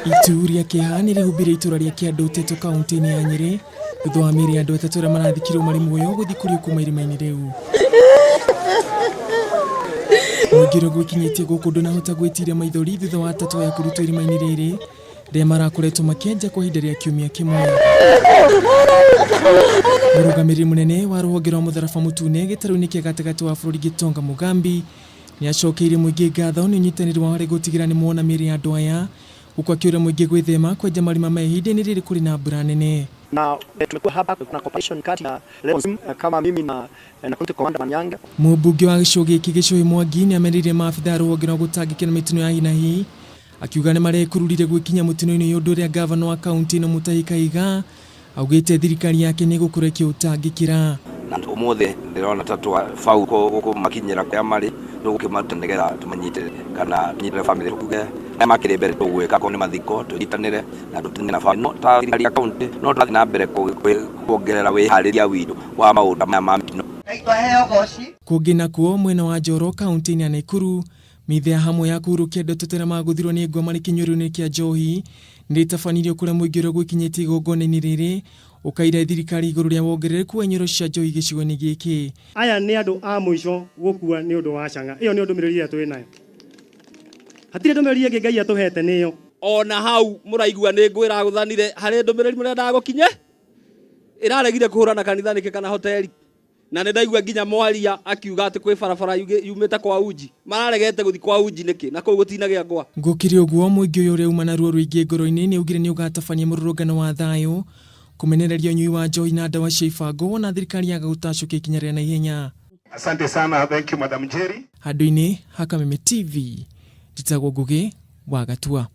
Itu rĩa kĩeha nĩ rĩhumbĩire itũra rĩa Kĩandũ Teto kaunti-inĩ ya Nyĩrĩ thutha wa mĩĩrĩ ya andũ atatũ arĩa marathikirwo marĩ muoyo gũthikũrio kuma irima-inĩ rĩu. Mũingĩ ũrĩa gwĩkinyĩtie gũkũ ndũnahota gwĩtiria maithori thutha wa atatũ aya kũrutwo irima-inĩ rĩrĩ rĩrĩa marakoretwo makĩenja kwa ihinda rĩa kiumia kĩmwe. Mũrũgamĩrĩri mũnene wa rũhonge rwa mũtharaba mũtune gĩtarũ-inĩ kĩa gatagatĩ wa bũrũri Gitonga Mugambi nĩ acokeirie mũingĩ ngatho nĩ ũnyitanĩri wao harĩ gũtigĩrĩra nĩ mona mĩĩrĩ ya andũ aya gũkũ akĩũria mũingĩ gwĩthema kwenja marima maya ihinda-inĩ rĩrĩ kũrĩ na mbura nene. Na tumekuwa hapa kuna cooperation kati ya Leo kama mimi na na County Commander Manyange. Mũmbunge wa gĩcigo gĩkĩ Gĩcũhĩ Mwangi nĩ amenereirie maabitha a rũhonge rwa gũtangĩkĩra mĩtino ya hi na hi akiuga nĩ marekururire gwĩkinya mũtino-inĩ ũyũ ũndũ ũrĩa ngavana wa kaunti ĩno Mutahi Kahiga augĩte thirikari yake nĩ ĩgũkorwo ĩkĩũtangĩkĩra. Na ũmũthĩ ndĩrona ta twabau kũmakinyĩra kũrĩa marĩ tũgũkĩmaruta nĩgetha tũmanyitĩrĩre kana tũnyitĩrĩre bamĩrĩ tuge arĩa makĩrĩ mbere tũgwĩka akorwo nĩ mathiko tũnyitanĩre na tũtine na bamĩrĩ. No ta thirikari ya kaunti no tũrathiĩ na mbere kuongerera wĩharĩria witũ wa maũndũ maya ma mĩtino. Kũngĩ nakuo mwena wa Njoro kaunti-inĩ ya Naikuru Mĩthia hamwe ya kũhurũkia andũ atatũ arĩa magũthirwo nĩ ngwa marĩ kĩnyuĩro-inĩ kĩa njohi nĩ ĩtabanirio kũrĩa mũingĩ ũrĩa gwĩkinyĩtie igongona-inĩ rĩrĩ ũkaira thirikari igũrũ rĩa wongerereku wa inyuĩro cia njohi gĩcigo-inĩ gĩkĩ. Aya nĩ andũ a mũico gũkua nĩ ũndũ wa cang'a. Ĩyo nĩyo ndũmĩrĩri ĩrĩa twĩ nayo. Hatirĩ ndũmĩrĩri ĩngĩ Ngai atũhete nĩyo. Ona hau mũraigua nĩ ngũ ĩragũthanire harĩ ndũmĩrĩri mũrendaga gũkinye ĩraregire kũhũrana kanitha nĩkĩ kana hoteli. Na nĩ ndaigua nginya mwaria akiuga atĩ kwĩ barabara yumĩte kwa Uji. Mararegete gũthi kwa Uji nĩkĩ? Na kũu gũtinagĩa ngwa. Gũkĩrĩ ũguo, mũingĩ ũyũ ũrĩa uma na ruo rũingĩ ngoro-inĩ nĩ augire nĩ ũgatabania mũrũrũngano wa thayũ kũmenereria ũnyui wa njohi na ndawa cia ibango wona thirikari yaga gũtacũkia ikinya rĩa naihenya. Asante sana, thank you Madam Njeri. Handũ-inĩ ha Kameme TV, njĩtagwo Ngũgĩ wa Gatua.